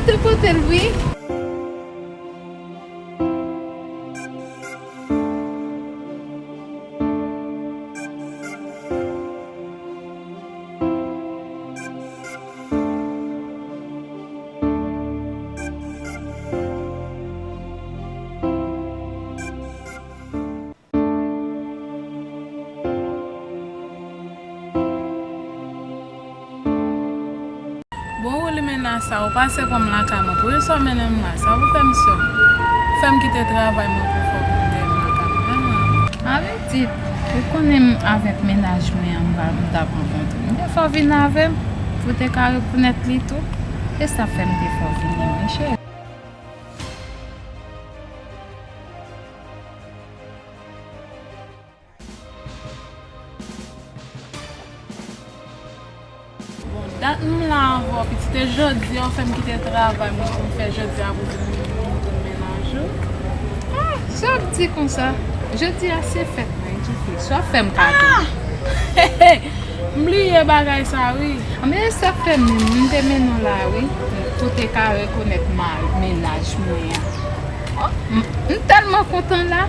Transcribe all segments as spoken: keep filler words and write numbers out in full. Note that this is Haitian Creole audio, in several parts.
Te pote l, wi. Bon, ou limena sa, ou pase kòm lakay mwen. Pou sa w mennen m la, sa pou fè m sè m. Fè m kite travay mwen pou fè w vin dèyè m lakay mwen. An pitit, ou konnen m avèk mennaj mwen an, m pa, m t ap rankontre w. M te fè w vin avè m, pou w te ka rekonèt li tou. E sa fè m te fè w vini, wi, cheri. Bon, dat m la avè w, pitit, e jodi a ou fè m kite travay mwen pou m fè jodi a pou vin tounen mennaj ou. Ah, sa w ap di konsa? Jodi a se fèt mwen, Jeffrey. Sa w ap fè m kado? Ah! M bliye bagay sa, wi. Men sa fè m, m te mennen w la, wi. Pou te ka rekonèt ma-, mennaj mwen an. Oh, m, m tèlman kontan la.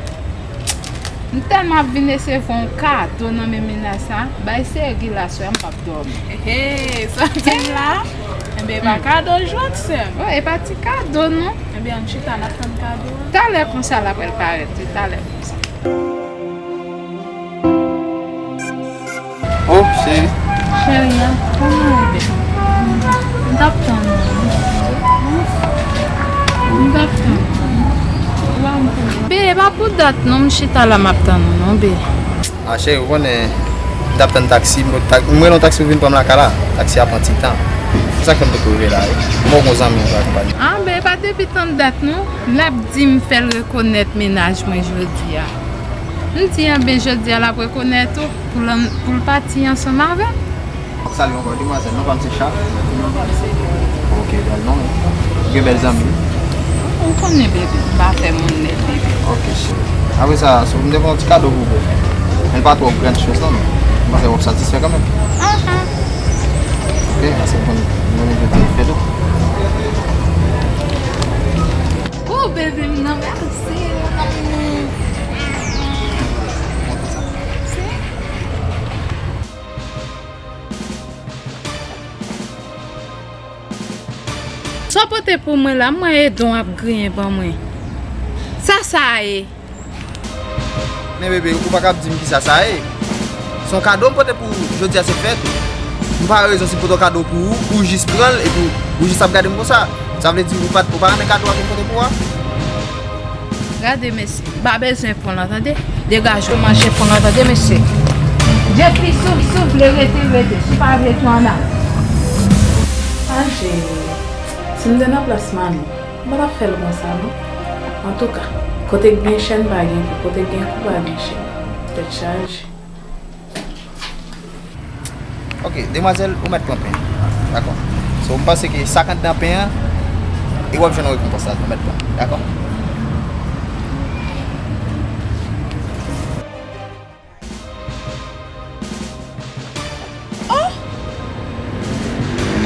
M tèlman ap vin resevwa yon kado nan men mennaj sa. Bay seri la, sè, m p ap dòmi. Hey, sa w di m la? Enben, e pa kado jwèt, sè m. Oh, e pa ti kado, non. Enben, ann chita, n ap tann kado a. Talè konsa l ap pral parèt, wi, talè konsa. Oh, cheri. Cheri, a, kòman ou ye? M t ap tann ou. M t ap tann ou. Be, e pa pou dat non, m chita la m ap tann ou non, be. A, cheri, ou konnen, m t ap tann taksi, m, tak-, m rele yon taksi pou vin pran m lakay la. Taksi a pran ti tan. Se sa k fè m poko rive la, wi. Mwen gon zanmi m pral akonpaye. A, be, e pa depi tann dat non. L ap di m fè l rekonèt mennaj mwen jodi a. M di, enben, jodi a l ap rekonèt ou pou l, pou l pati ansanm avè m. M ap salye w ankò, demwazèl, non pa m se Chak. Non pa m se Bèl. Ok, bèl non. Ou gen bèl zanmi? Ou konnen, bebe, m pa fè moun nève, bebe. Ok, cheri. Apre sa, so, m te gen yon ti kado pou ou, bebe. Men l pa twò grann chòs non, men m panse w ap satisfè kanmenm. Aha. Ok, paske m konn, m renmen jodi fèt ou. Oh, bebe m nan, mèsi, mon amour. Mèsi. Sa w pote pou mwen la, m wè e don ap griyen ban mwen. Sa sa ye? Men bebe, ou pa ka ap di m kisa sa ye. Se yon kado m pote pou ou. Jodi a se fèt ou. M pa wè rezon si m pote yon kado pou ou, ou jis pran l epi ou jis ap gade m konsa. Sa vle di ou pa, ou pa renmen kado a ke m pote pou ou a? Gade mesye, m pa bezwen pran l an tande. Degaje w manje pran l an tande mesye. Jeffrey, si w, si w vle rete, rete. Si w pa vle tou ann ale. Aje, si m te nan plas Mami, m pa t ap fè l konsa non. Antouka, kote k gen chèn pa gen kou, kote k gen kou pa gen chèn. Tèt chaje. Ok, demwazèl, ou mèt pran pen. Dakò. So, m panse ke sa k anndan pen an, e w ap jwenn yon rekonpans ladan, ou mèt pran. Dakò. Oh!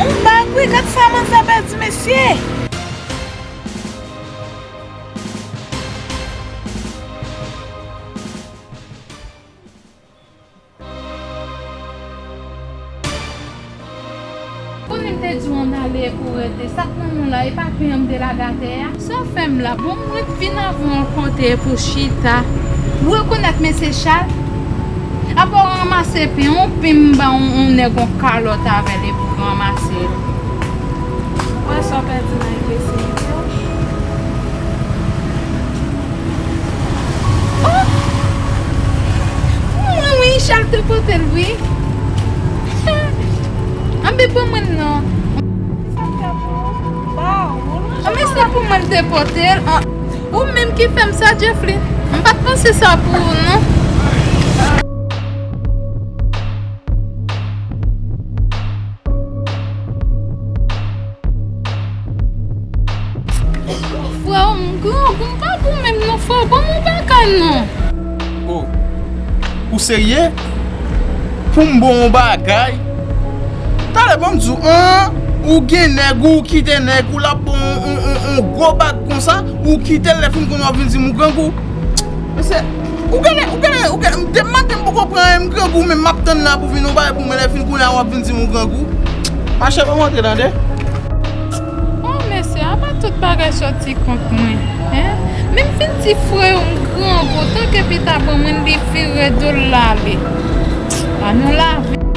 On bag, wi, gad sa manzè pèdi, mesye! Konnen m te di w ann ale epi w rete. Sa k nan men w la, e pa pen an m te lage atè a? Sa w fè m la? Bon, mwen t vin avè w yon kote pou chita. Ou rekonèt mesye Chal? Apa w ranmase pen, yon pen m ba yon, yon nèg yon kalòt avè l epi w ranmase l. Ou wè sa w pèdi nan envestimite w? Oh! Pou mwen, wi, Chal te pote l, wi. Anben, ban mwen l non. Sa fè pou ou? Ba ou. Anben, se pou mwen l te pote l. An, ou menm ki fè m sa, Jeffrey. M pa t panse sa pou ou, non. Frè m, grangou m pa bon menm non, frè, ban m yon bagay non. Oh, ou serye? Pou m bon yon bagay? Talè ban m di w, an, Ou gen nèg ou, ou kite nèg ou, l ap bon yon, yon, yon, yon gwo bag konsa, ou kite l, lè fin konnen w ap vin di m ou grangou. Mesye, ou genlè, ou genlè, ou genlè, depi maten m poko pran anyen, m grangou, men m ap tann la pou vin yon bagay pou mwen, lè fin konnen w ap vin di m ou grangou. Machè, ban m antre tande. Oh, mesye, apa tout bagay soti kont mwen, en? Men m fin di frè yo m grangou, tanke pita pran mwen, li vire do l l ale. Ann yon lavi.